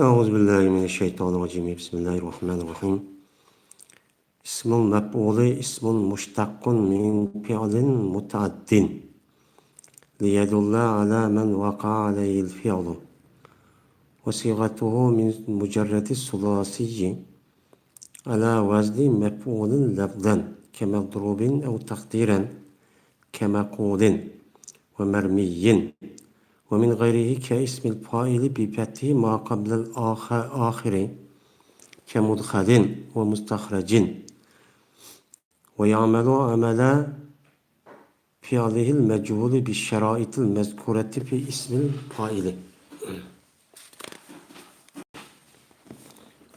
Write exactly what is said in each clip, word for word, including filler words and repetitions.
أعوذ بالله من الشيطان الرجيم. بسم الله الرحمن الرحيم. اسم المفعول اسم مشتق من فعل متعد ليدل على من وقع عليه الفعل، وصيغته من مجرد الثلاثي على وزن مفعول لفظا كمضروب أو تقديرا كمقول ومرمي، ومن غيره كاسم الفاعل بفتح ما قبل الآخ-، الآخر كمدخل ومستخرج، ويعمل عمل فعله المجهول بالشرائط المذكورة في اسم الفاعل.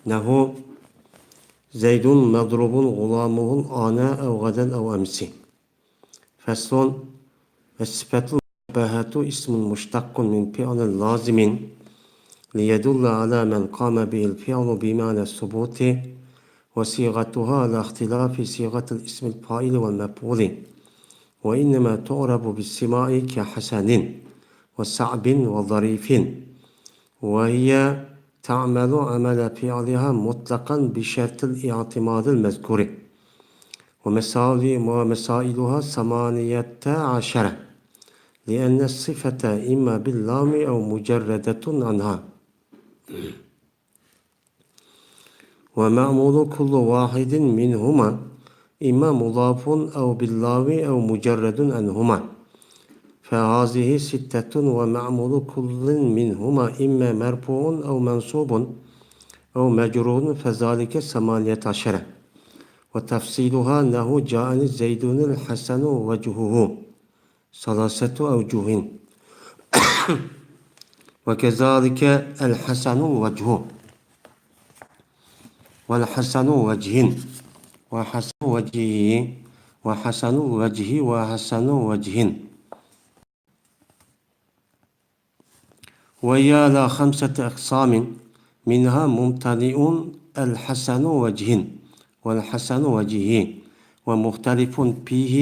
نحو: زيد مضروب غلامه الآن أو غدا أو أمس. فصل. الصفة المشبهة اسم مشتق من فعل لازم ليدل على من قام به الفعل بمعنى الثبوت، وصيغتها على اختلاف صيغة الاسم الفاعل والمفعول، وإنما تعرف بالسماع كحسن وصعب وظريف، وهي تعمل عمل فعلها مطلقا بشرط الاعتماد المذكور. ومسائل-، ومسائلها ثمانية عشر، لأن الصفة إما باللام أو مجردة عنها. ومعمول كل واحد منهما إما مضاف أو باللام أو مجرد عنهما، فهذه ستة، ومعمول كل منهما إما مرفوع أو منصوب أو مجرور، فذلك ثمانية عشر. وتفصيلها نحو: جاءني زيد الحسن وجهه ثلاثة أوجه، وكذلك الحسن وجه، والحسن وجه، وحسن وجه، وحسن وجه، وحسن وجه. وهي على خمسة أقسام، منها ممتنع الحسن وجه، والحسن وجه، ومختلف فيه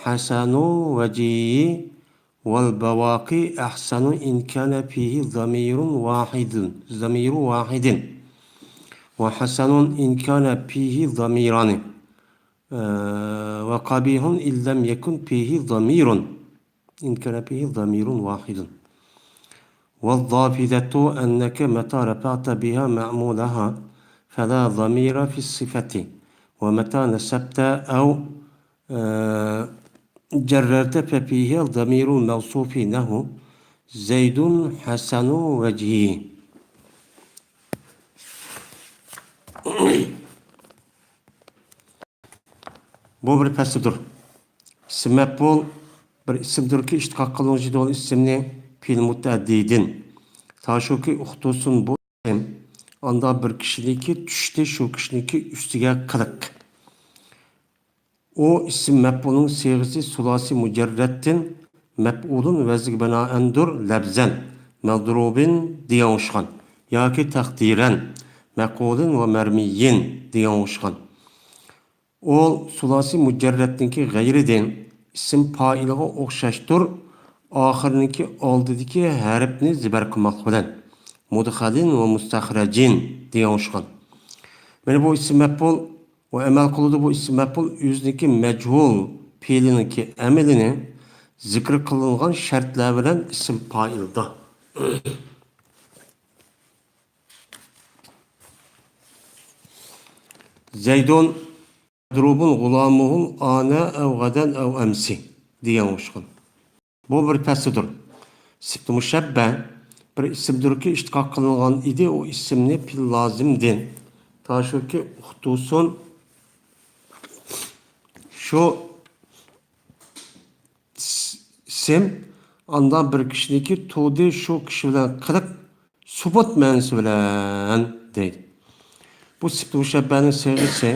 حسن وجه، والبواقي أحسن إن كان فيه ضمير واحد، ضمير واحد، وحسن إن كان فيه ضميران، آه، وقبيح إن لم يكن فيه ضمير. إن كان فيه ضمير واحد. والضابطة أنك متى رفعت بها معمولها فلا ضمير في الصفة، ومتى نصبت أو، آه، جررت ففيها ضمير الموصوف نحو زيد حسن وجهه. بۇ بىر پەسلىدۇر. ئىسىم مەپئۇل بىر ئىسىمدۇركى، ئىشتىقاق قىلىنغۇچى بولغان ئىسىمنى پېئىل مۇتەئەددىدىن. تاشۇكى ئۇقتۇسۇن بۇ ئىسىم، ئاندا بىر كىشىنىڭكى چۈشتى شۇ كىشىنىڭكى ئۈستىگە قىلىق. ئۇ ئىسىم مەپئۇلنىڭ سىيغىسى سۇلاسى مۇجەررەتتىن مەپئۇلۇن ۋەزنىگە بىنائەندۇر، لەپزەن مەزرۇبىن دېگەن ئوخشىغان ياكى تەقدىرەن مەقۇلىن ۋە مەرمىيىن دېگەن ئوخشىغان. ئۇ سۇلاسى مۇجەررەتنىڭكى غەيرىدىن ئىسىم پائىلغا ئوخشاشتۇر، ئاخىرىنىڭكى ئالدىدىكى ھەرپنى زىبەر قىلماقلىق بىلەن مۇدخەلىن ۋە مۇستەخرەجىن دېگەن ئوخشىغان. مانا بۇ ئىسىم مەپئۇل، ئۇ ئەمەل قىلىدۇ، بۇ ئىسىم مەپئۇل ئۆزىنىڭكى مەجھۇل پېئىلىنىڭكى ئەمىلىنى زىكىر قىلىنغان شەرتلەر بىلەن ئىسىم پائىلدا. زەيدۇن مەزرۇبۇن غۇلامۇھۇل ئانە ئەۋ غەدەن ئەۋ ئەمسى دېگەن ئوخشىغان. بۇ بىر پەسلىدۇر. سىپتى مۇشەببە بىر ئىسىمدۇركى، ئىشتىقاق قىلىنغان ئىدى، ئۇ ئىسىمنى پېئىل لازىمدىن. تاشۇكى ئۇختۇسۇن شۇ س-، ئىسىم، ئاندا بىر كىشىنىڭكى تۇدى شۇ كىشى بىلەن قىلىق سۇبۇت مەنىسى بىلەن دەيدۇ. بۇ سىپتى مۇشەببەنىڭ سىيغىسى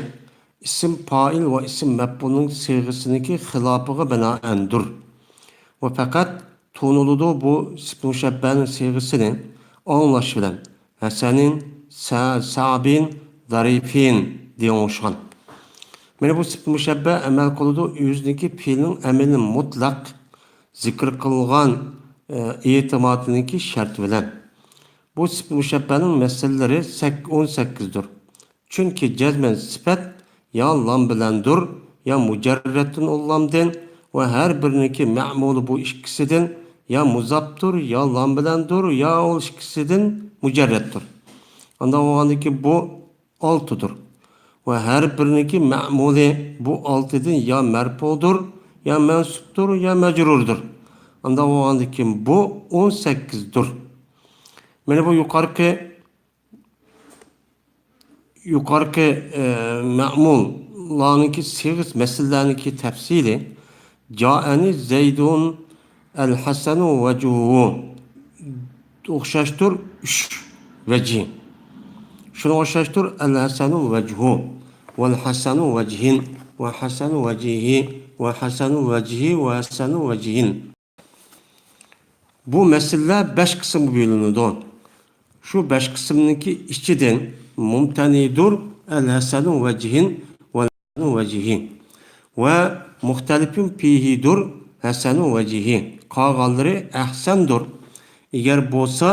ئىسىم پائىل ۋە ئىسىم مەپئۇلنىڭ سىيغىسىنىڭكى خىلاپىغا بىنائەندۇر. ۋە پەقەت تونۇلىدۇ بۇ سىپتى مۇشەببەنىڭ سىيغىسىنى ئاڭلاش بىلەن. ھەسەنىن، سە-، سەبىن، زەرىفىن دېگەن ئوخشىغان. مانا بۇ سىپتى مۇشەببە ئەمەل قىلىدۇ ئۆزىنىڭكى پېئىلنىڭ ئەمىلى مۇتلەق زىكىر قىلغان، ئە، ئېتىمادىنىڭكى شەرتى بىلەن. بۇ سىپەت مۇشەببەنىڭ مەسىلىلىرى سەك-، ئون سەككىزدۇر. چۈنكى جەزمەن سىپەت يا لام بىلەندۇر، يا مۇجەررەتتۇر ئۇ لامدىن ۋە ھەر بىرىنىڭكى مەمۇلى بۇ ئىككىسىدىن يا مۇزاپتۇر، يا لام بىلەندۇر، يا ئۇ ئىككىسىدىن مۇجەررەتتۇر. ئانداق بولغاندىكىن بۇ ئالتىدۇر. ۋە ھەر بىرىنىڭكى مەمۇلى بۇ ئالتىدىن يا مەرپۇدۇر، يا مەنسۇپتۇر، يا مەجرۇردۇر. ئانداق بولغاندىكىن بۇ ئون سەككىزدۇر. مانا بۇ يۇقىرىقى يۇقىرىقى، ئە، مەمۇللارنىڭكى سىغىس مەسىلىلەرنىڭكى تەپسىلى، جائەنى زەيدۇن ئەل ھەسەنۇ ۋەجھۇھۇ. ئوخشاشتۇر ئۈچ ۋەجھى. شۇنىڭغا ئوخشاشتۇر ئەل ھەسەنۇ ۋەجھۇ، ۋەل ھەسەنۇ ۋەجھىن، ۋە ھەسەنۇ ۋەجھىھى، ۋە ھەسەنۇ ۋەجھى، ۋە ھەسەنۇ ۋەجھىن. بۇ مەسىلىلەر بەش قىسىمغا بۆلۈنىدۇ. شۇ بەش قىسىمنىڭكى ئىچىدىن مۇمتەنىدۇر ئەل ھەسەنۇ ۋەجھىن ۋەل ھەسەنۇ ۋەجھى ۋە مۇختەلىپۇن پىھىدۇر ھەسەنۇ ۋەجھى. قالغانلىرى ئەھسەندۇر. ئەگەر بولسا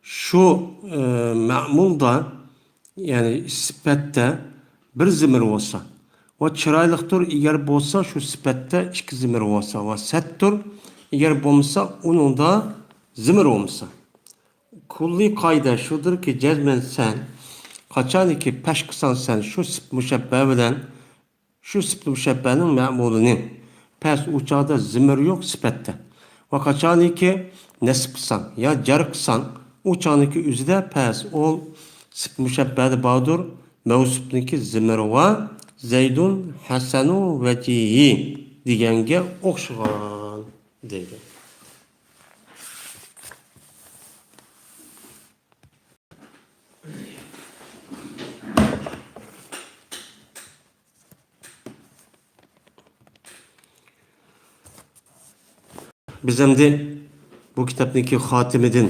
شۇ، ئە، مەمۇلدا يەنى سۈپەتتە بىر زېمىر بولسا ۋە چىرايلىقتۇر، ئەگەر بولسا شۇ سۈپەتتە ئىككى زېمىر بولسا ۋە سەتتۇر، ئەگەر بولمىسا ئۇنىڭدا زېمىر بولمىسا. كۈللىي قائىدە شۇدۇركى، جەزمەن سەن قاچانكى پەش قىلساڭ سەن شۇ سۈپەت مۇشەببە بىلەن شۇ سۈپەت مۇشەببەنىڭ مەمۇلىنى، پەس ئۇ چاغدا زېمىر يوق سۈپەتتە. ۋە قاچانكى نەسب قىلساڭ يا جەر قىلساڭ، ئۇ چاغنىڭكى ئۆزىدە پەس ئۇ سۈپەت مۇشەببەدە باردۇر، مەۋسۇپنىڭكى زېمىرى ۋە زەيدۇن ھەسەنۇ ۋەجھىھى دېگەنگە ئوخشىغان دەيدۇ. بىز ئەمدى بۇ كىتابنىڭكى خاتىمىدىن،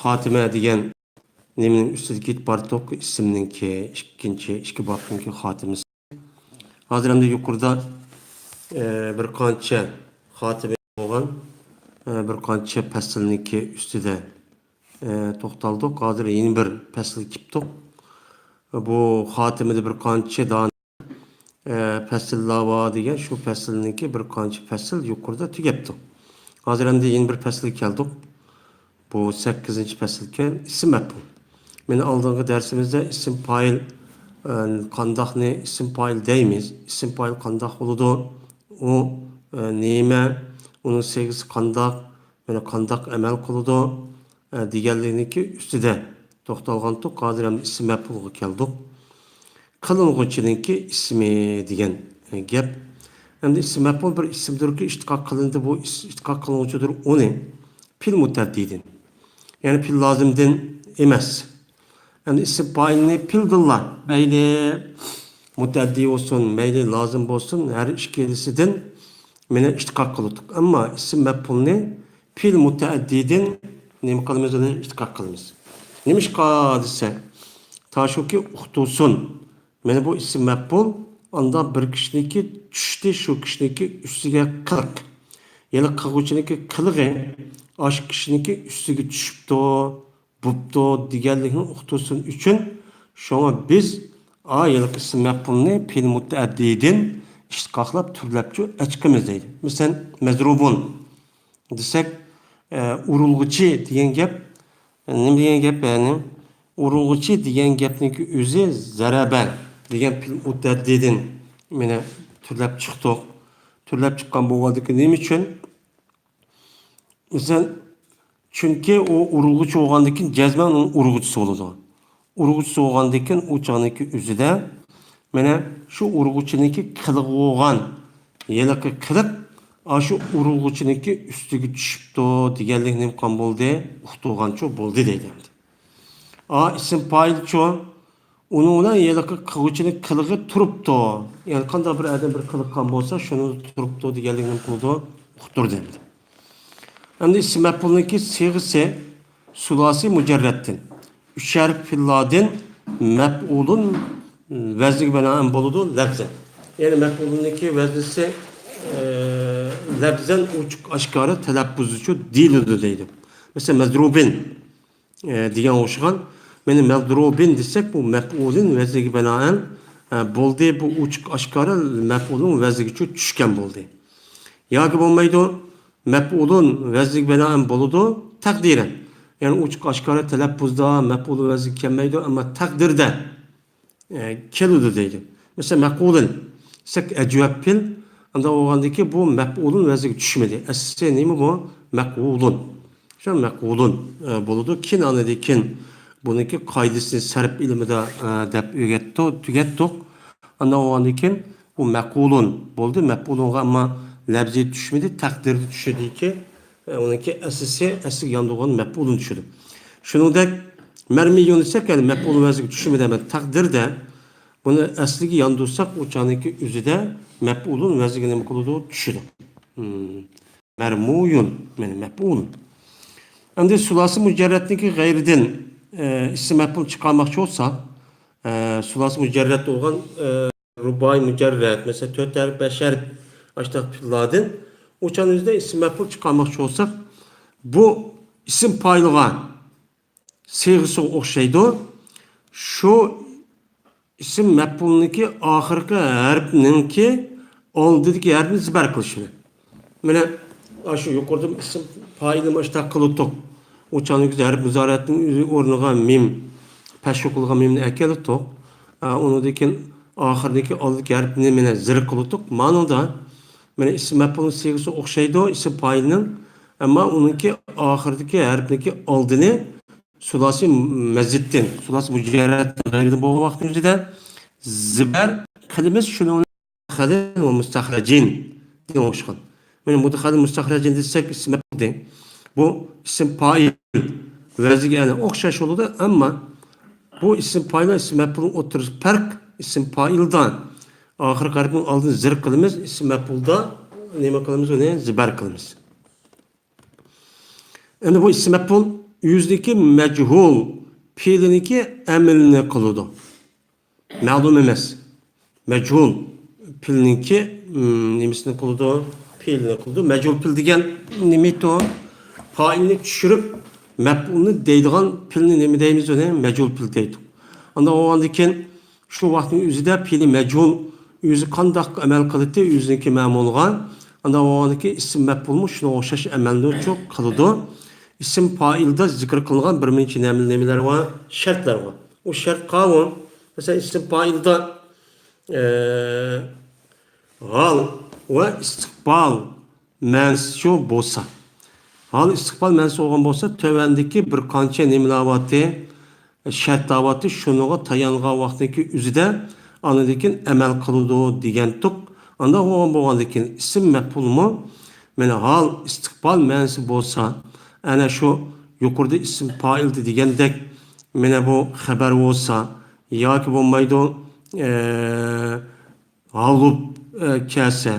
خاتىمە دېگەن نېمىنىڭ ئۈستىدە كېتىپ باردۇق؟ ئىسىمنىڭكى ئىككىنچى، ئىككى بابنىڭكى خاتىمىسى. ھازىر ئەمدى يۇقىرىدا، ئە، بىر قانچە خاتىمە بولغان، ئە، بىر قانچە پەسىلنىڭكى ئۈستىدە، ئە، توختالدۇق. ھازىر يەنە بىر پەسىلگە كېلىپتۇق. بۇ خاتىمىدە بىر قانچە دانە، ئە، پەسىللار بار دېگەن، شۇ پەسىلنىڭكى بىر قانچە پەسىل يۇقىرىدا تۈگەپتۇ. ھازىر ئەمدى يەنە بىر پەسىلگە كەلدۇق. بۇ سەككىزىنچى پەسىلكەن، ئىسىم مەپئۇل. مانا ئالدىنقى دەرسىمىزدە ئىسىم پائىل، ئە، قانداقنى ئىسىم پائىل دەيمىز؟ ئىسىم پائىل قانداق بولىدۇ؟ ئۇ، ئە، نېمە؟ ئۇنىڭ سىيغىسى قانداق؟ مانا قانداق ئەمەل قىلىدۇ؟ ئە، دېگەنلىكنىڭكى ئۈستىدە توختالغانتۇق. ھازىر ئەمدى ئىسىم مەپئۇلغا كەلدۇق. قىلىنغۇچىنىڭكى ئىسمى دېگەن، ئە، گەپ. ئەمدى ئىسىم مەپئۇل بىر ئىسىمدۇركى، ئىشتىقاق قىلىندى، بۇ ئىس-، ئىشتىقاق قىلىنغۇچىدۇر ئۇنى. پېئىل مۇتەئەددىدىن. يەنى پېئىل لازىمدىن ئەمەس. ئەمدى ئىسىم پائىلنى پېئىلدىنلا، مەيلى مۇتەئەددى بولسۇن، مەيلى لازىم بولسۇن، ھەر ئىككىلىسىدىن مانا ئىشتىقاق قىلدۇق. ئەمما ئىسىم مەپئۇلنى پېئىل مۇتەئەددىدىن نېمە قىلىمىز؟ ئۇنى ئىشتىقاق قىلىمىز. نېمىشقا دېسە، تاشۇكى ئۇقتۇسۇن. مانا بۇ ئىسىم مەپئۇل، ئاندا بىر كىشىنىڭكى چۈشتى، شۇ كىشىنىڭكى ئۈستىگە قىلىق. يەنى قىلغۇچىنىڭكى قىلىقى ئاشۇ كىشىنىڭكى ئۈستىگە چۈشۈپتۇ، بوپتۇ دېگەنلىكنى ئۇقتۇرسۇن ئۈچۈن، شۇڭا بىز ئا ھېلىقى ئىسىم مەپئۇلنى پېئىل مۇتەئەددىدىن ئىشتىقاقلاپ تۈرلەپچۇ ئەچىقىمىز دەيدۇ. مىسال، مەزرۇبۇن دېسەك، ئە، ئۇرۇلغۇچى دېگەن گەپ، نېمە دېگەن گەپ، يەنى ئۇرۇلغۇچى دېگەن گەپنىڭكى ئۆزى زەرەبە دېگەن پېئىل مۇتەئەددىدىن مانا تۈرلەپ چىقتۇق. تۈرلەپ چىققان بولغاندىكىن نېمە ئۈچۈن؟ مىسال، چۈنكى ئۇ ئۇرۇلغۇچى بولغاندىكىن جەزمەن ئۇنىڭ ئۇرغۇچىسى بولىدۇ. ئۇرغۇچىسى بولغاندىكىن ئۇ چاغنىڭكى ئۆزىدە مانا شۇ ئۇرغۇچىنىڭكى قىلىقى بولغان ھېلىقى قىلىق ئاشۇ ئۇرۇلغۇچىنىڭكى ئۈستىگە چۈشۈپتۇ دېگەنلىك نېمە قىلغان بولدى؟ ئۇقتۇرغانچۇ بولدى دەيدۇ ئەمدى. ئا، ئىسىم پائىلچۇ؟ ئۇنىڭ بىلەن ھېلىقى قىلغۇچىنىڭ قىلىقى تۇرۇپتۇ. يەنى قانداق بىر ئادەم بىر قىلىق قىلغان بولسا، شۇنى تۇرۇپتۇ دېگەنلىكنى قىلىدۇ، ئۇقتۇردى ئەمدى. ئەمدى ئىسىم مەپئۇلنىڭكى سىيغىسى سۇلاسىي مۇجەررەتتىن، ئۈچ ھەرپ پېئىللاردىن مەپئۇلۇن ۋەزنىگە بىنائەن بولىدۇ، لەپزەن. يەنى مەپئۇلنىڭكى ۋەزنىسى، ئە، لەپزەن ئوچۇق ئاشكارا تەلەپپۇزىچۇ دېيىلىدۇ دەيدۇ. مىسال، مەزرۇبىن. ئە، دېگەن ئوخشىغان. مانا مەزرۇبىن دېسەك، بۇ مەپئۇلىن ۋەزنىگە بىنائەن، ئە، بولدى. بۇ ئوچۇق ئاشكارا مەپئۇلىن ۋەزنىگە چۈ-، چۈشكەن بولدى. ياكى بولمايدۇ، مەپئۇلۇن ۋەزنىگە بىنائەن بولىدۇ، تەقدىرەن. يەنى ئوچۇق ئاشكارا تەلەپپۇزدا مەپئۇلۇن ۋەزنىگە كەلمەيدۇ، ئەمما تەقدىردە ئە، كېلىدۇ دەيدۇ. مەسىلەن، مەقۇلۇن دېسەك، ئەجۋەپ پېئىل، ئانداق بولغاندىكىن بۇ مەپئۇلۇن ۋەزنىگە چۈشمىدى. ئەسلى نېمە بۇ؟ مەقۇلۇن. شۇ مەقۇلۇن، ئە، بولىدۇ. كېيىن ئاندىن كېيىن بۇنىڭكى قائىدىسىنى سەرپ ئىلمىدا، ئە، دەپ ئۆگەتتۇق، تۈگەتتۇق. ئانداق بولغاندىن كېيىن بۇ مەقۇلۇن بولدى. مەپئۇلۇنغا ئەمما لەپزى چۈشمىدى، تەقدىردە چۈشىدىكى، ئۇنىڭكى ئەسلىسى، ئەسلىگە ياندۇرغان مەپئۇلۇن چۈشىدۇ. شۇنىڭدەك مەرمىيۇن دېسەك، يەنى مەپئۇل ۋەزنىگە چۈشمىدى، ئەمما تەقدىردە بۇنى ئەسلىگە ياندۇرساق، ئۇ چاغنىڭكى ئۆزىدە مەپئۇلۇن ۋەزنىگە نېمە قىلىدۇ؟ چۈشىدۇ. مم. مەرمۇيۇن، يەنى مەپئۇل. ئەمدى سۇلاسى مۇجەررەتنىڭكى غەيرىدىن، ئە، ئىسىم مەپئۇل چىقارماقچى بولسا، ئە، سۇلاسى مۇجەررەت بولغان، ئە، رۇبائىي مۇجەررەت، مەسىلەن، تۆت ھەرپ، بەش ھەرپ، ئاشۇنداق پېئىللاردىن، ئۇ چاغنىڭ ئۆزىدە ئىسىم مەپئۇل چىقارماقچى بولساق، بۇ ئىسىم پائىلغا، سىيغىسىغا ئوخشايدۇ. شۇ ئىسىم مەپئۇلنىڭكى ئاخىرقى ھەرپنىڭكى ئالدىدىكى ھەرپنى زىبەر قىلىشىنى. مانا، ئاشۇ يۇقىرىدا ئىسىم پائىلنى مۇشۇنداق قىلىۋاتىدۇق. ئۇ چاغنىڭ ئۆزىدە ھەرپ مۇزارىئەتنىڭ ئۆزى ئورنىغا مىم، پەشۋا قىلغان مىمنى ئەكېلىۋاتىدۇق. ئا، ئۇنىڭدىن كېيىن ئاخىرىدىكى ئالدىدىكى ھەرپنى مانا زىر قىلىۋاتىدۇق. مانىدا مانا ئىسىم مەپئۇلنىڭ سىيغىسى ئوخشايدۇ ئىسىم پائىلنىڭ، ئەمما ئۇنىڭكى ئاخىرىدىكى ھەرپنىڭكى ئالدىنى سۇلاسى مەزىدتىن، سۇلاسى مۇجەررەتتىن غەيرىدىن بولغان ۋاقتىمىزدا زىبەر قىلىمىز. شۇنىڭ مۇدخەلىن ۋە مۇستەخرەجىن دېگەن ئوخشىغان. مانا مۇدخەلىن مۇستەخرەجىن دېسەك، ئىسىم مەپئۇل. بۇ ئىسىم پائىل ۋەزنىگە يەنە ئوخشاش بولىدۇ، ئەمما بۇ ئىسىم پائىل، ئىسىم مەپئۇلنىڭ ئوتتۇرىسى پەرق. ئىسىم پائىلدا ئاخىرقى ھەرپنىڭ ئالدىنى زىر قىلىمىز، ئىسىم مەپئۇلدا نېمە قىلىمىز؟ ئۇنى زىبەر قىلىمىز. ئەمدى بۇ ئىسىم مەپئۇل ئۆزىنىڭكى مەجھۇل پېئىلىنىڭكى ئەمىلىنى قىلىدۇ. مەلۇم ئەمەس. مەجھۇل پېئىلنىڭكى، م، نېمىسىنى قىلىدۇ؟ پېئىلىنى قىلىدۇ. مەجھۇل پېئىل دېگەن نېمە ئىدى؟ پائىلنى چۈشۈرۈپ، مەپئۇلنى دەيدىغان پېئىلنى نېمە دەيمىز ئۇنى؟ مەجھۇل پېئىل دەيدۇ. ئانداق بولغاندىن كېيىن، شۇ ۋاقىتنىڭ ئۆزىدە پېئىلى مەجھۇل ئۆزى قانداق ئەمەل قىلىدۇ؟ ئۆزىنىڭكى مەمۇلىغا. ئانداق بولغاندىن كېيىن ئىسىم مەپئۇلمۇ شۇنىڭغا ئوخشاش ئەمەلنى چۇ-، قىلىدۇ. ئىسىم پائىلدا زىكىر قىلىنغان بىر نەچچە نېمە-، نېمىلەر بار؟ شەرتلەر بار. ئۇ شەرت قاۋۇ. مەسىلەن، ئىسىم پائىلدا، ئە، ھال ۋە ئىستىقبال مەنىسى شۇ بولسا. ھال ئىستىقبال مەنىسى بولغان بولسا، تۆۋەندىكى بىر قانچە نېمىلەر بارتى، شەرتلەر بارتى، شۇنىڭغا تايانغان ۋاقتىدىكى ئۆزىدە ئاندىن كېيىن ئەمەل قىلىدۇ دېگەنتۇق. ئانداق بولغان بولغاندىن كېيىن ئىسىم مەپئۇلمۇ، مانا ھال ئىستىقبال مەنىسى بولسا، ئەنە شۇ يۇقىرىدا ئىسىم پائىلدا دېگەندەك، مانا بۇ خەبەر بولسا، ياكى بولمايدۇ، ئە، ھال بولۇپ، ئە، كەلسە،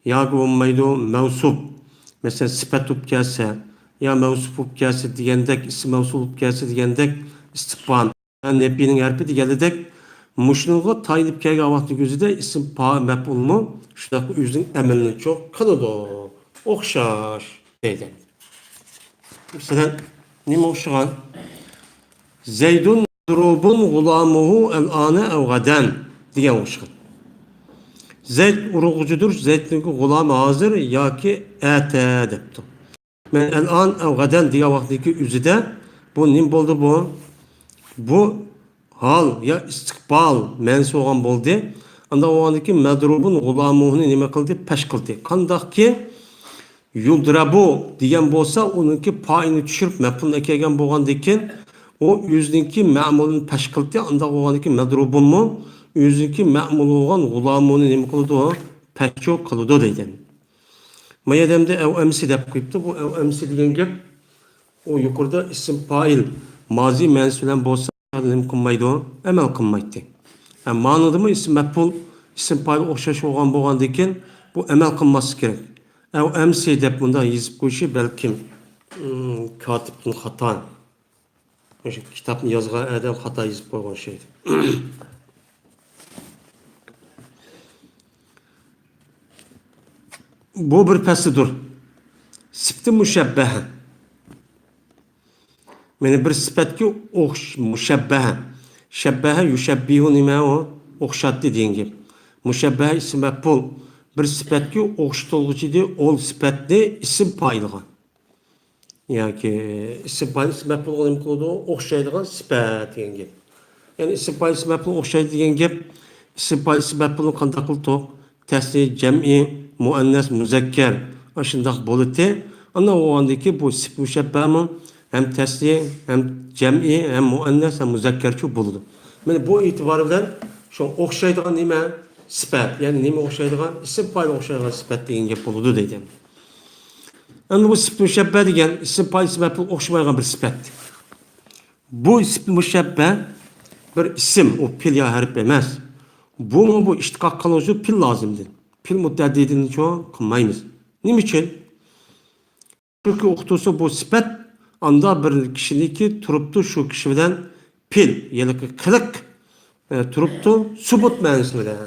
ياكى بولمايدۇ، مەۋسۇپ، مەسىلەن، سۈپەت بولۇپ كەلسە، يا مەۋسۇپ بولۇپ كەلسە دېگەندەك، ئىسىم مەۋسۇپ بولۇپ كەلسە دېگەندەك، ئىستىپھام، نەپىنىڭ ھەرپى دېگەنلىدەك، مۇشۇنىڭغا تايىنىپ كەلگەن ۋاقتىدىكى ئۆزىدە ئىسىم پا-، مەپئۇلمۇ شۇنداق ئۆزىنىڭ ئەمىلىنى چۇ قىلىدۇ. ئوخشاش دەيدۇ. مەسىلەن، نېمە ئوخشىغان؟ زەيدۇن مەزرۇبۇن غۇلامۇھۇ ئەلئانە ئەۋ غەدەن دېگەن ئوخشىغان. زەيد ئۇرغۇچىدۇر، زەيدنىڭكى غۇلامى ھازىر ياكى ئەتە دەپتۇ. مەن ئەلئان ئەۋ غەدەن دېگەن ۋاقىتتىكى ئۆزىدە بۇ نېمە بولدى بۇ؟ بۇ ھال يا ئىستىقبال مەنىسى بولغان بولدى. ئانداق بولغاندىكى مەزرۇبۇن غۇلامۇھۇنى نېمە قىلدى؟ پەش قىلدى. قانداقكى يۇدرەبۇ دېگەن بولسا، ئۇنىڭكى پائىلنى چۈشۈرۈپ مەپئۇلنى ئەكەلگەن بولغاندىكىن، ئۇ ئۆزىنىڭكى مەمۇلىنى پەش قىلدى. ئانداق بولغاندىكىن مەزرۇبۇنمۇ ئۆزىنىڭكى مەمۇلى بولغان غۇلامۇنى نېمە قىلىدۇ؟ پەشچۇ قىلىدۇ دەيدۇ. ما يەردە ئەمدى ئەۋ ئەمسى دەپ قويۇپتۇ. بۇ ئەۋ ئەمسى دېگەن گەپ، ئۇ يۇقىرىدا ئىسىم پائىل، مازى مەنىسى بىلەن بولسا، نېمە قىلمايدۇ؟ ئەمەل قىلمايتتى. ھە، مانىدىمۇ ئىسىم مەپئۇل، ئىسىم پائىل ئوخشاش بولغان بولغاندىكىن، بۇ ئەمەل قىلماسلىقى كېرەك. ئەۋ ئەمسى دەپ مۇنداق يېزىپ قويۇشى بەلكىم، ئىم، كاتىپتىن خاتا. مۇشۇ كىتابنى يازغان ئادەم خاتا يېزىپ قويغان ئوخشايدۇ. بۇ بىر پەسلىدۇر. سىپىتى مۇشەببەھە. مانا بىر سۈپەتكە ئوخش-، مۇشەببەھە. شەببەھە يۇشەببىھۇ نېمە ئۇ؟ ئوخشاتتى دېگەن گەپ. مۇشەببەھە ئىسىم مەپئۇل. بىر سۈپەتكە ئوخشىتىلغۇچى ئىدى، ئۇ سۈپەتنى ئىسىم پائىلغا. ياكى ئىسىم پائىل ئىسىم مەپئۇلغا نېمە قىلىدۇ؟ ئوخشايدىغان سۈپەت دېگەن گەپ. يەنى ئىسىم پائىل ئىسىم مەپئۇل ئوخشايدۇ دېگەن گەپ. ئىسىم پائىل ئىسىم مەپئۇلنى قانداق قىلدۇق؟ تەسنىيە، جەمئىي، مۇئەننەس، مۇزەككەر. ئاشۇنداق بولىدۇ. ئانا ئۇ ئاندىكى بۇ سۈپەت مۇشەببەمۇ ھەم تەسنىيە، ھەم جەمئىي، ھەم مۇئەننەس، ھەم مۇزەككەرچۇ بولىدۇ. مانا بۇ ئېتىبارى بىلەن شۇ ئوخشايدىغان نېمە؟ سۈپەت. يەنى نېمە ئوخشايدىغان؟ ئىسىم پائىل ئوخشايدىغان سۈپەت دېگەن گەپ بولىدۇ دەيدۇ. ئەمدى بۇ سۈپەت مۇشەببە دېگەن ئىسىم پائىل ئىسىم مەپئۇل ئوخشىمايدىغان بىر سۈپەت. بۇ ئىسىم مۇشەببە بىر ئىسىم، ئۇ پېئىل يا ھەرپ ئەمەس. بۇمۇ بۇ ئىشتىقاق قىلغۇچى پېئىل لازىمدىن. پېئىل مۇتەئەددىدىنچۇ قىلمايمىز. نېمە ئۈچۈن؟ چۈنكى ئۇقتۇرسا بۇ سۈپەت ئاندا بىر كىشىنىڭكى تۇرۇپتۇ، شۇ كىشى بىلەن پېئىل، يەنى قىلىق، ئە، تۇرۇپتۇ، سۇبۇت مەنىسى بىلەن.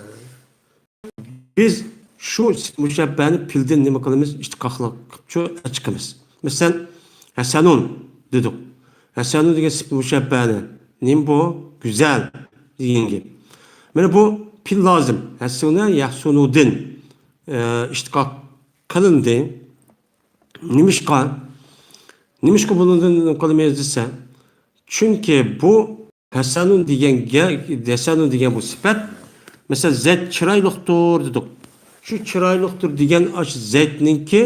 بىز شۇ مۇشەببەنى پېئىلدىن نېمە قىلىمىز؟ ئىشتىقاقلىق قىلىپچۇ ئەچىقىمىز. مەسىلەن، ھەسەنۇن دېدۇق. ھەسەنۇن دېگەن سۈپەت مۇشەببەنى. نېمە بۇ؟ گۈزەل دېگەن گەپ. مانا بۇ پېئىل لازىم. ھەسۇنە يەھسۇنۇدىن، ئە، ئىشتىقاق قىلىندى. نېمىشقا؟ نېمىشقا بۇنىڭدىن قىلىمىز دېسە، چۈنكى بۇ ھەسەنۇن دېگەنگە، ھەسەنۇن دېگەن بۇ سۈپەت، مەسىلەن، زەيت چىرايلىقتۇر دېدۇق. شۇ چىرايلىقتۇر دېگەن ئاشۇ زەيتنىڭكى،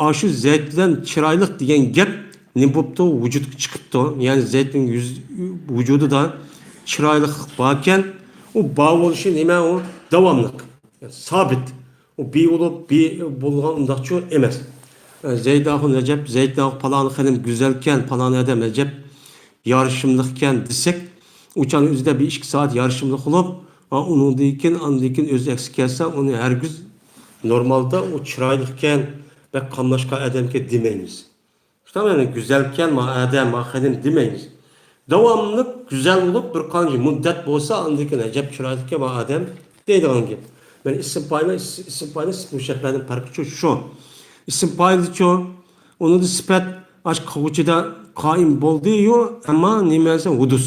ئاشۇ زەيت بىلەن چىرايلىق دېگەن گەپ نېمە بوپتۇ؟ ۋۇجۇدقا چىقىپتۇ. يەنى زەيتنىڭ يۈز-، ۋۇجۇدىدا چىرايلىقلىق باركەن، ئۇ بار بولۇشى نېمە ئۇ؟ داۋاملىق، سابىت. ئۇ بى بولۇپ، بى بولغان ئۇنداقچۇ ئەمەس. ئە، زەيداخۇن ئەجەب، زەيداخۇن پالان خېنىم گۈزەلكەن، پالان ئادەم ئەجەب يارىشىملىقكەن دېسەك، ئۇ چاغنىڭ ئۆزىدە بىر ئىككى سائەت يارىشىملىق بولۇپ، ئا، ئۇنىڭدىن كېيىن، ئاندىن كېيىن ئۆزى ئەكسىگە كەلسە، ئۇنى ھەرگىز نورمالدا ئۇ چىرايلىقكەن، بەك قاملاشقان ئادەمكەن دېمەيمىز. شۇنداق، يەنى گۈزەلكەن، ما ئادەم، ما خېنىم دېمەيمىز. داۋاملىق گۈزەل بولۇپ، بىر قانچە مۇددەت بولسا، ئاندىن كېيىن ئەجەب چىرايلىقكەن، ما ئادەم دەيدىغان گەپ. مەن ئىسىم پائىلنىڭ، ئىس-، ئىسىم پائىلنىڭ سۈپەت مۇشەببەنىڭ پەرقى شۇ، شۇ. ئىسىم پائىلچۇ، ئۇنىڭدا سۈپەت ئاشۇ قىلغۇچىدا قائىم بولدى-يۇ، ئەمما نېمە دېسە ھۇدۇس.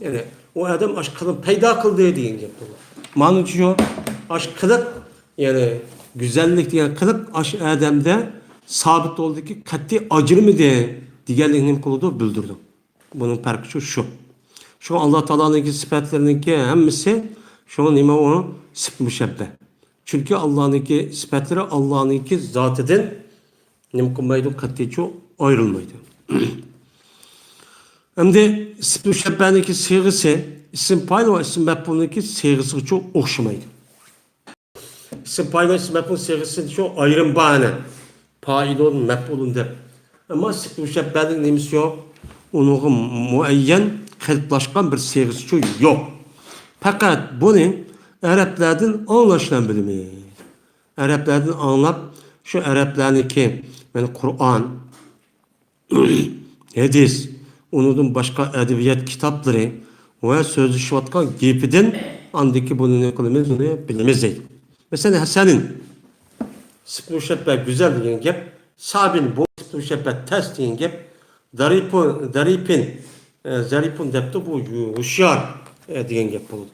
يەنى ئۇ ئادەم ئاشۇ قىلىق پەيدا قىلدى دېگەن گەپ بۇ. مانىچۇ، ئاشۇ قىلىق، يەنى گۈزەللىك دېگەن قىلىق ئاشۇ ئادەمدە سابىت بولدىكى، قەتئىي ئاجرىمىدى دېگەنلىكنى نېمە قىلىدۇ؟ بىلدۈرىدۇ. بۇنىڭ پەرقى شۇ، شۇ. شۇڭا ئاللا تائالانىڭكى سۈپەتلىرىنىڭكى ھەممىسى شۇڭا نېمە ئۇ؟ سۈپەت مۇشەببە. چۈنكى ئاللانىڭكى سۈپەتلىرى ئاللانىڭكى زاتىدىن نېمە قىلمايدۇ؟ قەتئىيچۇ ئايرىلمايدۇ. ئەمدى سۈپەت مۇشەببەنىڭكى سىيغىسى ئىسىم پائىل ۋە ئىسىم مەپئۇلنىڭكى سىيغىسىغىچۇ ئوخشىمايدۇ. ئىسىم پائىل ۋە ئىسىم مەپئۇل سىيغىسىدا شۇ ئايرىم بار ئەنە. پائىلۇن، مەپئۇلۇن دەپ. ئەمما سۈپەت مۇشەببەنىڭ نېمىسى يوق؟ ئۇنىڭغا مۇئەييەن قېلىپلاشقان بىر سىيغىسىچۇ يوق. پەقەت بۇنى ئەرەبلەردىن ئاڭلاشنان بىلىمىز. ئەرەبلەردىن ئاڭلاپ، شۇ ئەرەبلەرنىڭكى، يەنى قۇرئان، ھەدىس، ئۇنىڭدىن باشقا ئەدەبىيات كىتابلىرى ۋە سۆزلىشىۋاتقان گېپىدىن ئاندىكى بۇنى نېمە قىلىمىز، بۇنى بىلىمىز دەيدۇ. مەسىلەن، ھەسەنىن، سۈپەت مۇشەببە گۈزەل دېگەن گەپ، سابىن بۇ سۈپەت مۇشەببە تەس دېگەن گەپ، دەرىپۇ-، دەرىپىن، ئە، زەرىپۇن دەپتۇ، بۇ يۇ-، ھوشيار، ئە، دېگەن گەپ بولىدۇ.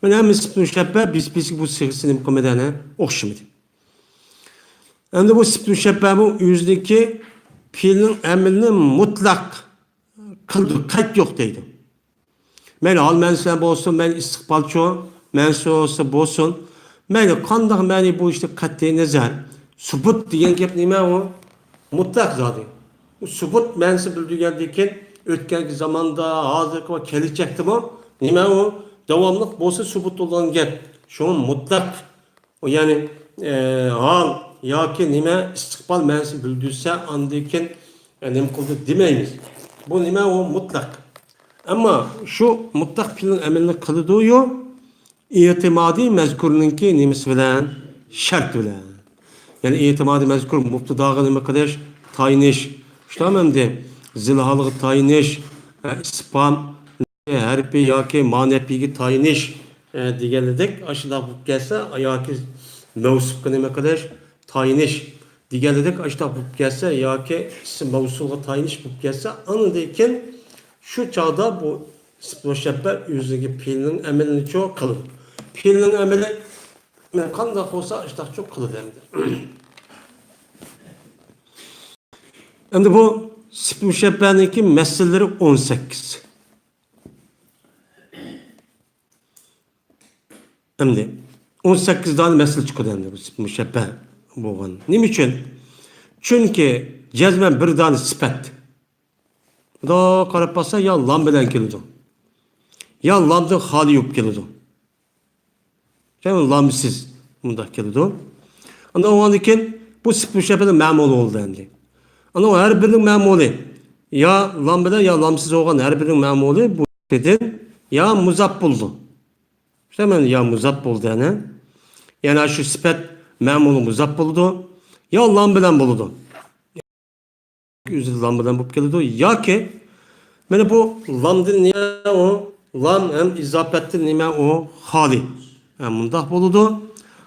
مانا ھەممە سۈپەت مۇشەببە بىس-، بىسكە بۇ سىيغىسى نېمە قىلمىدى، ئەنە ئوخشىمىدى. ئەمدى بۇ سۈپەت مۇشەببەمۇ ئۆزىنىڭكى پېئىلنىڭ ئەمىلىنى مۇتلەق قىلدى، قەيت يوق دەيدۇ. مەيلى ھال مەنىسى بىلەن بولسۇن، مەيلى ئىستىقبالچۇ مەنىسى بولسا بولسۇن، مەيلى قانداق مەنى بولۇشىدىن قەتئىي نەزەر، سۇبۇت دېگەن گەپ نېمە ئۇ؟ مۇتلەق زادى. ئۇ سۇبۇت مەنىسى بىلدۈرگەندىن كېيىن ئۆتكەنكى زاماندا، ھازىرقى ۋە كېلەچەكتىمۇ نېمە ئۇ؟ داۋاملىق بولسا سۇبۇت بولغان گەپ. شۇڭا مۇتلەق ئۇ يەنى، ئە، ھال ياكى نېمە ئىستىقبال مەنىسىنى بىلدۈرسە، ئاندىن كېيىن، ئە، نېمە قىلدى دېمەيمىز. بۇ نېمە ئۇ؟ مۇتلەق. ئەمما شۇ مۇتلەق پېئىلنىڭ ئەمىلىنى قىلىدۇ-يۇ، ئېتىمادى مەزكۇرنىڭكى نېمىسى بىلەن؟ شەرتى بىلەن. يەنى ئېتىمادى مەزكۇر مۇبتىداغا نېمە قىلىش؟ تايىنىش. شۇنداقمۇ ئەمدى؟ زىلھالغا تايىنىش، ئە، ئىسپام، ھەرپى ياكى ما نەپىگە تايىنىش، ئە، دېگەنلىدەك، ئاشۇنداق بولۇپ كەلسە، ياكى مەۋسۇپقا نېمە قىلىش؟ تايىنىش. دېگەنلىك ئاشتاق بولۇپ كەلسە ياكى ئىسىم مەۋسۇلغا تايىنىش بولۇپ كەلسە، ئاندىن كېيىن شۇ چاغدا بۇ ئىسمى مۇشەببە ئۆزىنىڭكى پېئىلنىڭ ئەمىلىنىچۇ قىلىدۇ. پېئىلنىڭ ئەمىلى مەن قانداق بولسا ئاشتاقچۇ قىلىدۇ ئەمدى. ئەمدى بۇ ئىسمى مۇشەببەنىڭكى مەسىلىلىرى ئون سەككىز. ئەمدى ئون سەككىز دانە مەسىلە چىقىدۇ ئەمدى بۇ مۇشەببە بولغان. نېمە ئۈچۈن؟ چۈنكى جەزمەن بىر دانە سۈپەت. بۇنداق قاراپ باقسا يا لام بىلەن كېلىدۇ، يا لامدىن خالىي بولۇپ كېلىدۇ. يەنى لامسىز مۇنداق كېلىدۇ. ئاندىن ئۇنىڭدىن كېيىن بۇ ئىسمى مۇشەببەنىڭ مەمۇلى بولدى ئەمدى. ئاندىن ھەر بىرىنىڭ مەمۇلى يا لام بىلەن يا لامسىز بولغان ھەر بىرىنىڭ مەمۇلى بۇ يەردىن يا مۇزاپ بولىدۇ. ئىشتە مەن يا مۇزاپ بولدى ئەنە. يەنى شۇ سۈپەت مەمۇلى مۇزاپ بولىدۇ. يا لام بىلەن بولىدۇ. ئۆزى لام بىلەن بولۇپ كېلىدۇ. ياكى مانا بۇ لامدىن نېمە ئۇ؟ لام ھەم ئىزاپەتتىن نېمە ئۇ؟ خالىي. ھە، مۇنداق بولىدۇ.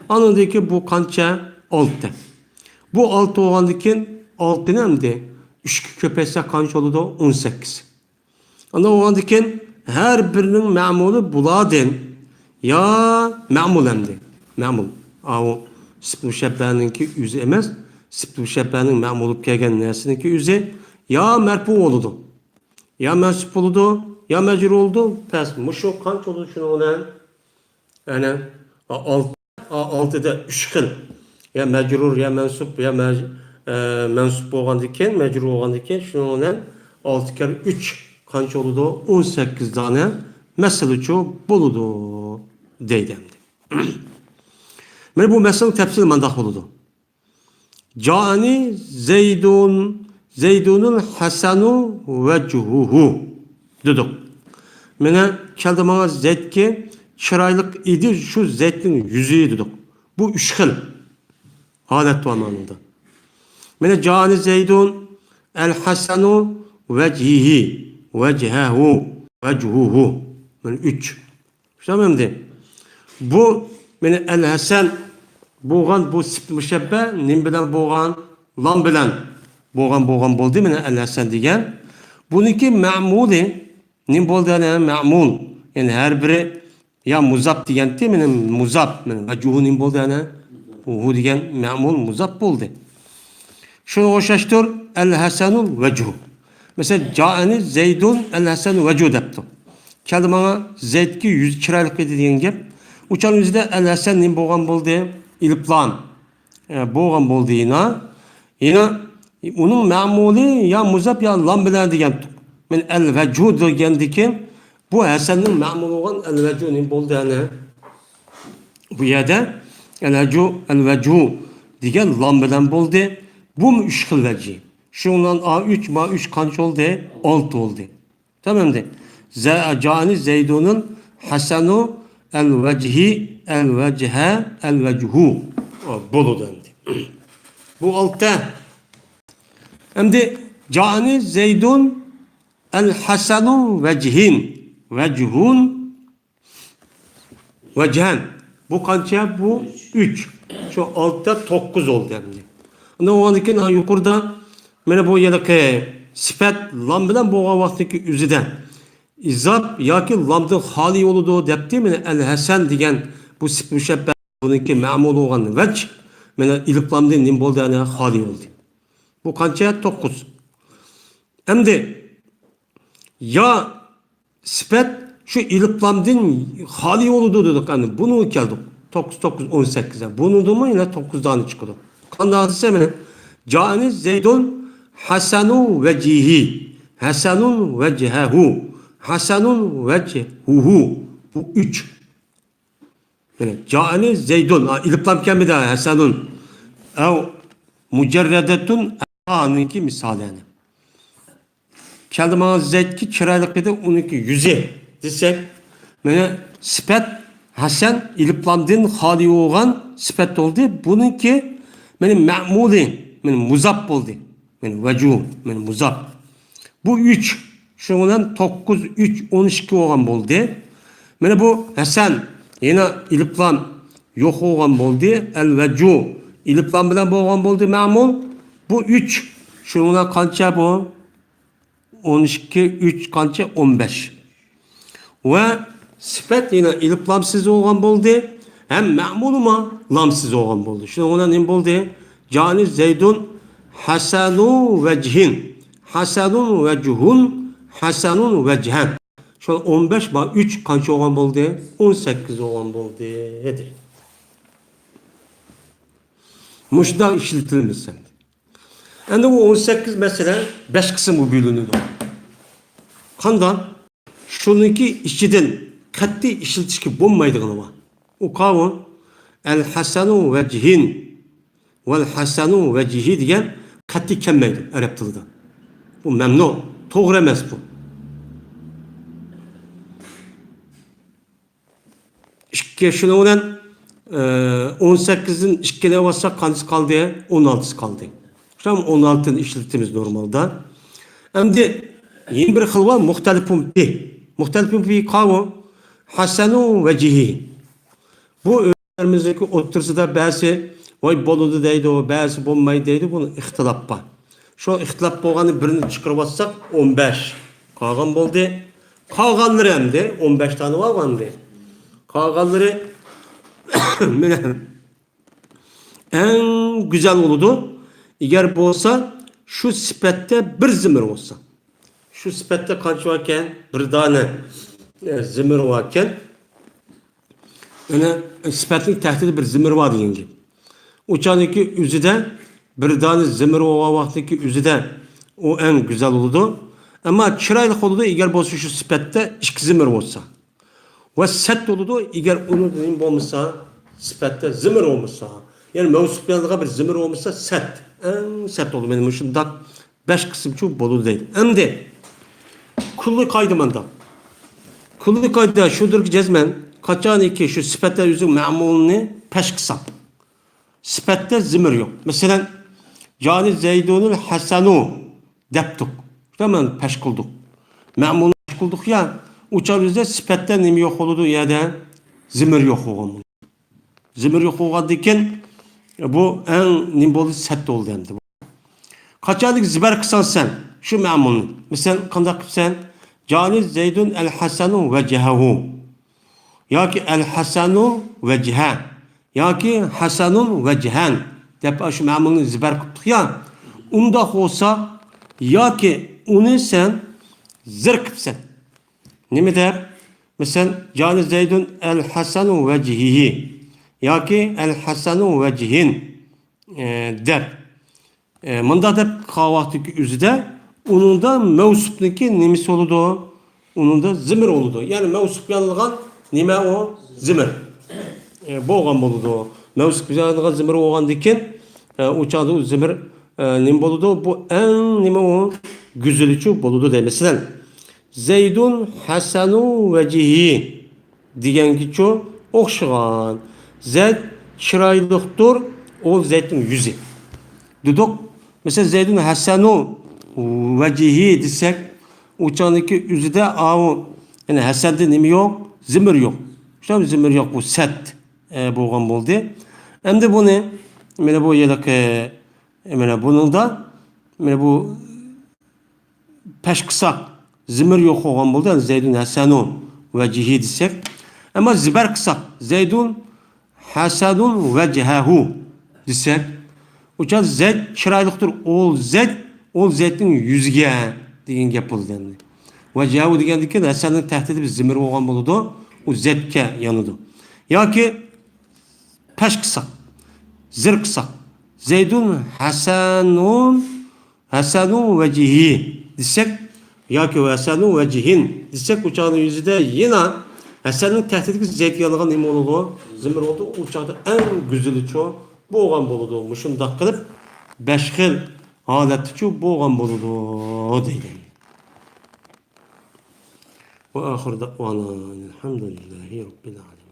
ئاندىن كېيىن بۇ قانچە؟ ئالتە. بۇ ئالتە بولغاندىن كېيىن ئالتىنى ئەمدى ئۈچكە كۆپەيتسەك قانچە بولىدۇ؟ ئون سەككىز. ئاندىن ئۇنىڭدىن كېيىن ھەر بىرىنىڭ مەمۇلى بۇلاردىن يا مەمۇل ئەمدى. مەمۇل. ئاۋۇ ئىسمى مۇشەببەنىڭكى ئۆزى ئەمەس، ئىسمى مۇشەببەنىڭ مەمۇل بولۇپ كەلگەن نەرسىنىڭكى ئۆزى يا مەرپۇ بولىدۇ، يا مەنسۇب بولىدۇ، يا مەجرۇر بولىدۇ. بەس، مۇشۇ قانچە بولىدۇ شۇنىڭ بىلەن؟ يەنى ئالتە، ئالتىدا ئۈچ خىل. يا مەجرۇر، يا مەنسۇب، يا مەج-، ئە، مەنسۇب بولغاندىن كېيىن، مەجرۇر بولغاندىن كېيىن، شۇنىڭ بىلەن ئالتە كەررە ئۈچ قانچە بولىدۇ؟ ئون سەككىز دانە مەسىلىچۇ بولىدۇ دەيدۇ ئەمدى. مانا بۇ مەسىلىنىڭ تەپسىلى مانداق بولىدۇ. جائەنى زەيدۇن، زەيدۇنۇل ھەسەنۇ ۋەجھۇھۇ دېدۇق. مانا كەلدى ماڭا زەيدكى چىرايلىق ئىدى شۇ زەيدنىڭ يۈزى دېدۇق. بۇ ئۈچ خىل ھالەت بار مانا بۇنىڭدا. مانا جائەنى زەيدۇن، ئەل ھەسەنۇ، ۋەجھىھى، ۋەجھەھۇ، ۋەجھۇھۇ. مانا ئۈچ. چۈشەندىڭىزمۇ ئەمدى؟ بۇ، مانا، ئەل ھەسەن بولغان بۇ سۈپەت مۇشەببە نېمە بىلەن بولغان؟ لام بىلەن بولغان، بولغان بولدى، مانا، ئەل ھەسەن دېگەن. بۇنىڭكى مەمۇلى نېمە بولدى؟ يەنى مەمۇل. يەنى ھەر بىرى يا مۇزاپ دېگەنتى، مانا، مۇزاپ. مانا، ۋەجھۇھۇ نېمە بولدى؟ يەنى ھۇ دېگەن مەمۇل مۇزاپ بولدى. شۇنىڭغا ئوخشاشتۇر، ئەل ھەسەنۇل ۋەجھۇ. مەسىلەن، جائەنى زەيدۇن ئەل ھەسەن ۋەجھۇ دەپتۇ. كەلدى ماڭا زەيدكى يۈزى چىرايلىق ئىدى دېگەن گەپ. ئۇچان يۈزىدە ئەل ھەسەن نېمە بولغان بولدى؟ ئېلىپلام. ئە، بولغان بولدى يەنە. يەنە ئۇنىڭ مەمۇلى يا مۇزاپ يا لام بىلەن دېگەنتۇق. مەن ئەل ۋەجھۇ دېگەندىكىن بۇ ھەسەننىڭ مەمۇلى بولغان ئەل ۋەجھۇ نېمە بولدى يەنە؟ بۇ يەردە ئەل ۋەجھۇ، ئەل ۋەجھۇ دېگەن لام بىلەن بولدى. بۇمۇ ئۈچ خىل ۋەجھى. شۇنىڭ بىلەن ئا ئۈچ، ما ئۈچ قانچە بولدى؟ ئالتە بولدى. تامام ئەمدى. زە-، جائەنى زەيدۇنۇل ھەسەنۇ ئەل ۋەجھى، ئەل ۋەجھە، ئەل ۋەجھۇ. ئا، بولىدۇ ئەمدى. بۇ ئالتە. ئەمدى جائەنى زەيدۇن ئەل ھەسەنۇ ۋەجھىن، ۋەجھۇن، ۋەجھەن. بۇ قانچە؟ بۇ ئۈچ. شۇ ئالتە، توققۇز بولدى ئەمدى. ئاندىن ئۇنىڭدىن كېيىن يۇقىرىدا مانا بۇ ھېلىقى سۈپەت لام بىلەن بولغان ۋاقتىدىكى ئۆزىدە ئىزاپ ياكى لامدىن خالىي بولىدۇ دەپتى. مانا ئەل ھەسەن دېگەن بۇ سۈپەت مۇشەببە، بۇنىڭكى مەمۇل بولغان ۋەج، مانا ئېلىپ لامدىن نېمە بولدى؟ يەنى خالىي بولدى. بۇ قانچە؟ توققۇز. ئەمدى يا سۈپەت شۇ ئېلىپلامدىن خالىي بولىدۇ دېدۇق. ئەمدى بۇنىڭغا كەلدۇق. توققۇز، توققۇز، ئون سەككىز. بۇنىڭدىنمۇ يەنە توققۇز دانە چىقىدۇ. قانداق دېسە، مانا، جائەنى زەيدۇن ھەسەنۇ ۋەجھىھى، ھەسەنۇن ۋەجھەھۇ، ھەسەنۇن ۋەجھۇھۇ. بۇ ئۈچ. يەنى جائەنى زەيدۇن. ئا، ئېلىپلام كەلمىدى، ھەسەنۇن. ئەۋ مۇجەررەدەتۇن، ئانىڭكى مىسالى يەنى. كەلدى ماڭا زەيدكى چىرايلىق ئىدى، ئۇنىڭكى يۈزى دېسەك، مانا سۈپەت ھەسەن ئېلىپلامدىن خالىي بولغان سۈپەت بولدى. بۇنىڭكى مانا مەمۇلى، مانا مۇزاپ بولدى. مانا ۋەجھۇ، مانا مۇزاپ. بۇ ئۈچ. شۇنىڭ بىلەن توققۇز، ئۈچ، ئون ئىككى بولغان بولدى. مانا بۇ ھەسەن يەنە ئېلىپلام يوق بولغان بولدى. ئەل ۋەجھۇ ئېلىپلام بىلەن بولغان بولدى مەمۇل. بۇ ئۈچ. شۇنىڭ بىلەن قانچە بۇ؟ ئون ئىككى، ئۈچ قانچە؟ ئون بەش. ۋە سۈپەت يەنە ئېلىپلامسىز بولغان بولدى. ھەم مەمۇلمۇ لامسىز بولغان بولدى. شۇنىڭ بىلەن نېمە بولدى؟ جانى زەيدۇن ھەسەنۇ ۋەجھىن. ھەسەنۇن ۋەجھۇن. ھەسەنۇن ۋەجھەن. شۇ ئون بەش بار ئۈچ قانچە بولغان بولدى؟ ئون سەككىز بولغان بولدى، دېدى. مۇشۇنداق ئىشلىتىلمىسە. ئەمدى بۇ ئون سەككىز مەسىلە بەش قىسىمغا بۆلۈنىدۇ. قانداق؟ شۇنىڭكى ئىچىدىن قەتئىي ئىشلىتىشكە بولمايدىغىنى بار. ئۇ قاۋۇ، ئەل ھەسەنۇ ۋەجھىن، ۋەل ھەسەنۇ ۋەجھى دېگەن قەتئىي كەلمەيدۇ ئەرەب تىلىدا. بۇ مەمنۇ، توغرا ئەمەس بۇ. ئىككى، شۇنىڭ بىلەن، ئە، ئون سەككىزدىن ئىككىنى ئالساق قانچىسى قالدى؟ ئون ئالتىسى قالدى. شۇ ئون ئالتىنى ئىشلىتىمىز نورمالدا. ئەمدى يەنە بىر خىل بار، مۇختەلىپۇن پى. مۇختەلىپۇن پى قاۋۇ، ھەسەنۇ ۋەجھى. بۇ ئۆزلىرىمىزنىڭكى ئوتتۇرىسىدا بەزى ۋاي بولىدۇ دەيدۇ، بەزى بولمايدۇ دەيدۇ، بۇنىڭ ئىختىلاپ بار. شۇ ئىختىلاپ بولغاننى بىرىنى چىقىرىۋاتساق ئون بەش قالغان بولدى. قالغانلىرى ئەمدى ئون بەش دانە بار ئەمدى. قالغانلىرى مانا ئەڭ گۈزەل بولىدۇ. ئەگەر بولسا شۇ سۈپەتتە بىر زىمىر بولسا. شۇ سۈپەتتە قانچە باركەن؟ بىر دانە، ئە، زىمىر باركەن. يەنى سۈپەتنىڭ تەھتىدە بىر زىمىر بار دېگەن گەپ. ئۇ چاغدىكى ئۆزىدە بىر دانە زىمىر بولغان ۋاقىتتىكى ئۆزىدە ئۇ ئەڭ گۈزەل بولىدۇ. ئەمما چىرايلىق بولىدۇ، ئەگەر بولسا شۇ سۈپەتتە ئىككى زىمىر بولسا. ۋە سەت بولىدۇ، ئەگەر ئۇنىڭ نېمە بولمىسا، سۈپەتتە زىمىر بولمىسا. يەنى مەۋسۇپ بىلەن بىر زىمىر بولمىسا، سەت. ئەڭ سەت بولىدۇ. مانا مۇشۇنداق بەش قىسىمچۇ بولىدۇ دەيدۇ. ئەمدى كۈللى قائىدە مانداق. كۈللى قائىدە شۇدۇركى جەزمەن، قاچانكى شۇ سۈپەتتە ئۆزى مەمۇلنى پەش قىلساق، سۈپەتتە زىمىر يوق. مەسىلەن، جانى زەيدۇنۇل ھەسەنۇ دەپتۇق. شۇنداق مەن پەش قىلدۇق. مەمۇلنى پەش قىلدۇق يا، ئۇ چاغ بىزدە سۈپەتتە نېمە يوق بولىدۇ؟ يەردە زىمىر يوق بولغان. زىمىر يوق بولغاندىن كېيىن بۇ ئەڭ نېمە بولدى؟ سەت بولدى ئەمدى. قاچانلىك زىبەر قىلساڭ سەن شۇ مەمۇلنى. مىسال قانداق قىلىسەن؟ جانى زەيدۇن ئەل ھەسەنۇ ۋەجھەھۇ. ياكى ئەل ھەسەنۇ ۋەجھە. ياكى ھەسەنۇن ۋەجھەن دەپ شۇ مەمۇلنى زىبەر قىپتۇق يا. ئۇنداق بولسا ياكى ئۇنى سەن زىر قىپسەن. نېمە دەپ؟ مىسال، جانى زەيدۇن ئەل ھەسەنۇ ۋەجھىھى ياكى ئەل ھەسەنۇ ۋەجھىن، ئە، دەپ. ئە، مۇنداق دەپ قىلغان ۋاقتىدىكى ئۆزىدە ئۇنىڭدا مەۋسۇپنىڭكى نېمىسى بولىدۇ؟ ئۇنىڭدا زىمىر بولىدۇ. يەنى مەۋسۇپ يانىلغان نېمە ئۇ؟ زىمىر. ئە، بولغان بولىدۇ. مەۋسۇپ يانىلغان زىمىر بولغاندىن كېيىن، ئە، ئۇ چاغدا ئۇ زىمىر، ئە، نېمە بولىدۇ؟ بۇ ئەڭ نېمە ئۇ؟ گۈزىلىچۇ بولىدۇ دەيمىز. مەسىلەن، زەيدۇن ھەسەنۇ ۋەجھى دېگەنگىچۇ ئوخشىغان. زەيد چىرايلىقتۇر، ئۇ زەيدنىڭ يۈزى. دېدۇق. مەسىلەن، زەيدۇن ھەسەنۇ ۋەجھى دېسەك، ئۇ چاغدىكى ئۆزىدە ئاۋۇ، يەنى ھەسەندە نېمە يوق؟ زىمىر يوق. شۇ زىمىر يوق، بۇ سەت، ئە، بولغان بولدى. ئەمدى بۇنى، مانا بۇ ھېلىقى، ئە، مانا بۇنىڭدا، مانا بۇ پەش قىلساق، زىمىر يوق بولغان بولدى. يەنى زەيدۇن ھەسەنۇ ۋەجھى دېسەك. ئەمما زىبەر قىلساق، زەيدۇن ھەسەنۇن ۋەجھەھۇ دېسەك، ئۇ چاغدا زەيد چىرايلىقتۇر، ئول زەيد، ئول زەيدنىڭ يۈزىگە دېگەن گەپ بولىدۇ ئەمدى. ۋەجھەھۇ دېگەندىن كېيىن ھەسەننىڭ تەھتىدە بىر زىمىر بولغان بولىدۇ، ئۇ زەيدكە يانىدۇ. ياكى پەش قىلساق، زىر قىلساق، زەيدۇن ھەسەنۇن ھەسەنۇ ۋەجھى دېسەك ياكى ھەسەنۇ ۋەجھىن دېسەك، ئۇ چاغنىڭ يۈزىدە يەنە ھەسەننىڭ تەھتىدىكى زەيدكە يانىلغان نېمە بولىدۇ؟ زىمىر بولىدۇ. ئۇ چاغدا ئەڭ گۈزىلىچۇ بولغان بولىدۇ. مۇشۇنداق قىلىپ بەش خىل ھالەتتىچۇ بولغان بولىدۇ دەيدۇ. وآخر دعوانا أن الحمد لله رب العالمين.